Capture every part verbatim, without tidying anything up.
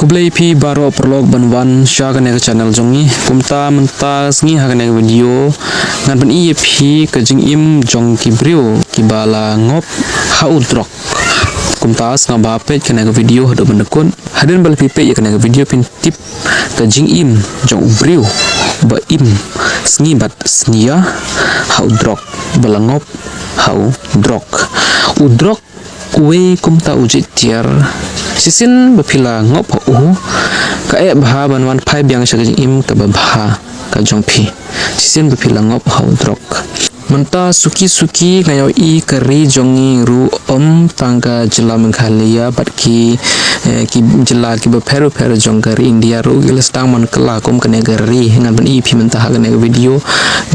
Khublei phi baroh paralok ban wan sha kane ka channel jong ngi. Kumta mynta sngi ha kane ka video ngan pyni ïa phi ka jingim jong ki briew kiba la ngop ha u drok. Kumta sngap bha peit kane ka video haduh ban da kut. Hadien ba la phi peit ïa kane ka video phin tip ka jingim jong u briew ba im sngi bad sngewbha ha u drok, ba la ngop ha u drok. U drok uwei kumta u jied tiar. Shisien ba phi la ngop ha u, ka eh bha ban wan phai biang sha ka jingim kaba bha ka jong phi. Shisien ba phi la ngop ha u drok. Mynta suki suki nga ïohi ka ri jong ngi ruh, ym tang ka jylla Meghalaya bad ki, eh, ki jylla kiba pher bapher jong ka ri India ruh ki la sdang ban kylla kum kane ka ri. Ngan pyni ïa phi mynta ha kane ka video,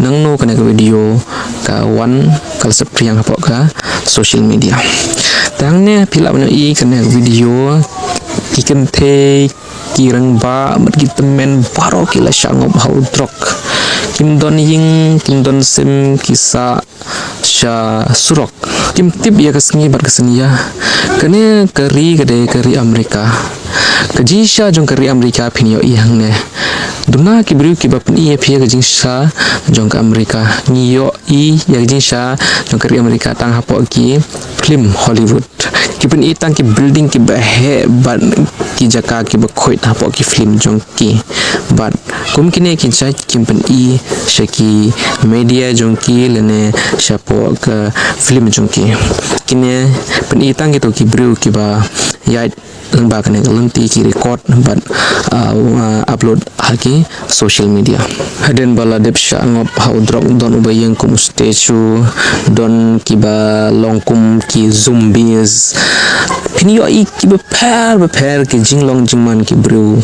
nangno kane ka video ka wan ka la saphriang hapoh ka social media. Te hangne phi lah ban ïohi kane ka video, ki kynthei, ki rangbah bad ki tymmen baroh ki la shah ngop ha u drok. Kim don ïing, kim don sim, ki sah sha surok. Kim tip ïa ka sngi bad ka sngewbha. Kane ka ri ka dei ka ri Amerika. Ka jingshisha jong ka ri Amerika phin ïohi hangne. Duna ki briew kiba pyni ïa phi ïa ka jingshisha jong ka Amerika. Ngi ïohi ïa ka jingshisha jong ka ri Amerika tang hapoh ki film Hollywood. Ki pyni tang ki building kiba heh bad ki jaka kiba khuid hapoh ki film jong ki. Bad kum kine ki jait kim pyni sha ki media jong ki lane shapoh ka film jong ki. Kine pyni tang kito ki briew kiba ïaid lyngba kane ka lynti, ki record bad, ah, ah, upload ha ki social media. Hadien ba la dep shah ngop ha u drok, don uba ïeng kum u statue, don kiba long kum ki zombies. Phin ïohi kiba pher bapher ki jinglong jingman ki briew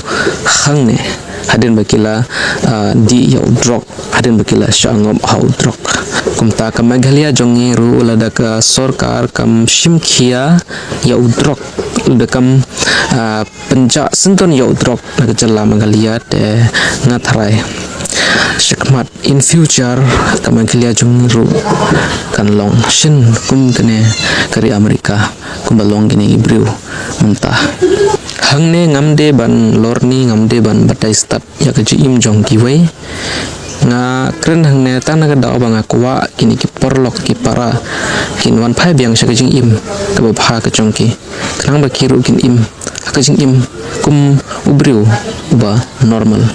hangne. Hadien ba ki la, ah, dih ïa u drok, hadien ba ki la shah ngop ha u drok. Kumta ka Meghalaya jong ngi ruh lada ka sorkar kam shim khia ïa u drok, lada kam, ah, pynjah syndon ïa u drok na ka jylla Meghalaya te nga tharai shakhmat in future ka Meghalaya jong ngi ruh kan long shen kum kane ka ri Amerika, kumba long kine ki briew mynta. Hangne ngam dei ban lorni, ngam dei ban batai stad ïa ka jingim jong kiwei. Nga kren hangne tang na ka daw ba nga kwah kine ki paralok ki para kin wan phai biang sha ka jingim kaba bha ka jong ki, khnang ba ki ruh kin im ha ka jingim kum u briew uba normal.